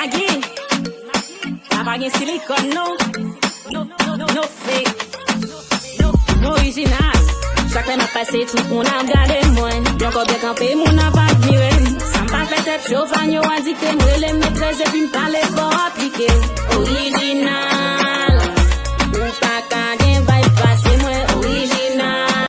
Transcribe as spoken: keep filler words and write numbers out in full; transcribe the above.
Magi, la pa gen silikòn non. No, no, no, no fake. No, no orijinal. Chak lè m ap pase, tout moun ap gade mwen. Byen kò byen kanpe, moun ap admire m. Sa m pa fè tèt cho, fan yo adikte m. Rele m metrès epi m pale fò aplike. Orijinal.